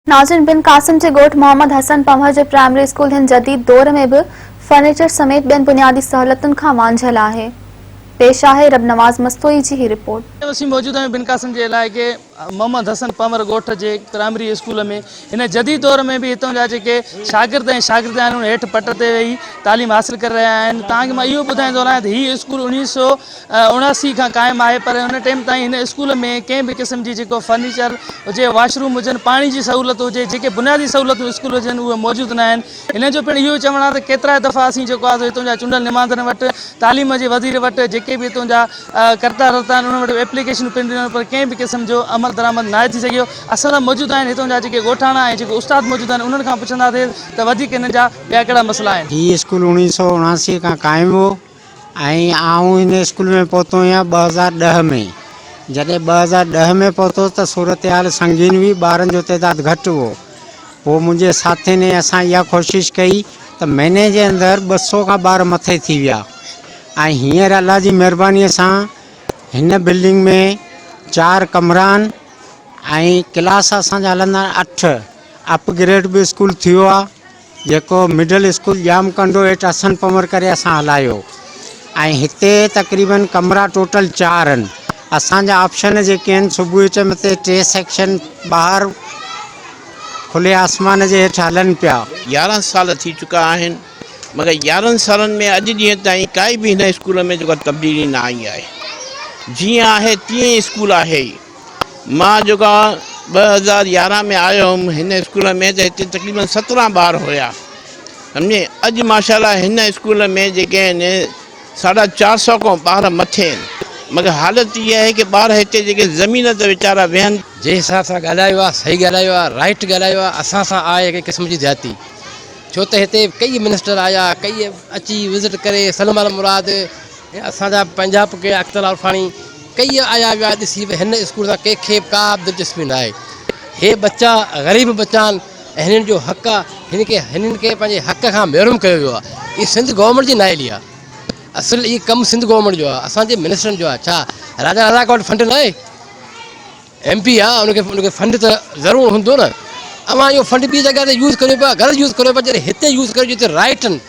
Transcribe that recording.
ناظرين بن قاسم جي ڳوٺ محمد حسن پنهور جي پرائمري اسڪول هن جديد دور ۾ به فرنيچر سميت ٻين بنيادي سهولتن کان وانجهيل آهي. پيش آهي رب نواز مستوئي جي هي رپورٽ. اسين موجود آهيون بن قاسم جي علائقي محمد حسن پنهور ڳوٺ جي پرائمري اسڪول ۾ هن جديد دور ۾ به هتان جا جيڪي شاگرد ۽ شاگردياڻيون آهن هيٺ پٽ تي ويهي تعليم حاصل ڪري رهيا آهن توهان کي مان اهو ٻڌائيندو رهان ته هي اسڪول 1979 کان قائم آهي پر ان ٽيم تائين هن اسڪول ۾ ڪنهن به قسم جي جيڪو فرنيچر هجي واش روم هجن پاڻي جي سهولت هجي جيڪي بنيادي سهولتون اسڪول هجن اهي موجود نه آهن هنن جو پڻ اهو چوڻ آهي ته ڪيترا دفعا اسين جيڪو آهي هتان جا چونڊيل نمائندن وٽ تعليم جي وزير وٽ جيڪي به هتان جا ڪرتا ڌرتا آهن انهن وٽ ايپليڪيشنون پڻ ڏنل پر ڪنهن به قسم جو عمل درآمد ناهي ٿي سگهيو اسان سان موجود آهن هتان جا جيڪي ڳوٺاڻا ۽ جيڪي استاد موجود آهن انهن کان پڇنداسين ته وڌيڪ هنن جا ٻيا ڪهڙا مسئلا آهن. هي اسڪول 1979 کان قائم هو. ۽ آئون هن اسڪول ۾ پهتو آهيان 2010 ۾. جڏهن 2010 ۾ پهتوس ته صورتحال سنگين هئي، ٻارن جو تعداد گهٽ هو. پوء منهنجي ساٿين ۽ اسان اها ڪوشش ڪئي ته مهيني جي اندر 200 کان ٻار مٿي ٿي ويا ۽ هينئر الله جي مهربانيء سان هن بلڊنگ ۾ چار ڪمرا آهن ۽ ڪلاس اسان جا هلندا آهن اٺ. اپ گريڊ به اسڪول ٿيو آهي. جيڪو مڊل اسڪول ڄام ڪنڊو هيٺ حسن پنور ڪري اسان هلايو ۽ هتي تقريبن ڪمرا ٽوٽل چار آهن اسان جا آپشن جيڪي آهن صبح جي ٽيم تي ٽي سيڪشن ٻاهر کلي آسمان جي هيٺ هلن پيا. 11 سال ٿي چڪا آهن مگر 11 سالن ۾ اڄ ڏينهن تائين ڪائي به هن اسڪول ۾ جيڪا تبديلي نه آئي آهي جيئن آهي تيئن ئي اسڪول آهي. مان جيڪا 2011 ۾ آيو هيم هن اسڪول ۾ ته هتي تقريبن 17 ٻار هيا سمجهي اڄ ماشاء الله هن اسڪول ۾ جيڪي آهن ساڍا چار سو کان ٻار مٿي آهن مگر حالت اها آهي ڪي ٻار هتي جيڪي زمين تي ويچارا ويهن. جنهن حساب سان ڳالهايو آهي صحيح ڳالهايو آهي رائيٽ ڳالهايو آهي اسان سان آهي هڪ قسم جي زيادتي ڇو ته هتي ڪئي منسٽر آيا ڪئي اچي وزٽ ڪري سلمان مراد ۽ اسان جا پنهنجا به ڪي اختر عرفاڻي ڪئي آيا ويا ڏسي به هن اسڪول سان ڪنهن کي به ڪا به دلچسپي نه آهي هي ٻچا غريب ٻچا آهن ۽ هنن جو حق آهي هن کي هنن کي پنهنجي حق کان محروم ڪيو ويو آهي هي سنڌ گورنمينٽ جي نااهلي آهي اصل هي ڪم سنڌ گورنمينٽ جو آهي اسان جي منسٽرن جو آهي ڇا راجا رزاق وٽ فنڊ نه آهي ايم پي آهي ان کي ان کي فنڊ ته ضرور هوندو نه اوهان اهو فنڊ ٻي جڳهه تي يوز ڪريو پيا غلط يوز ڪريو پيا جڏهن هتي يوز ڪريو جتي رائٽ آهن.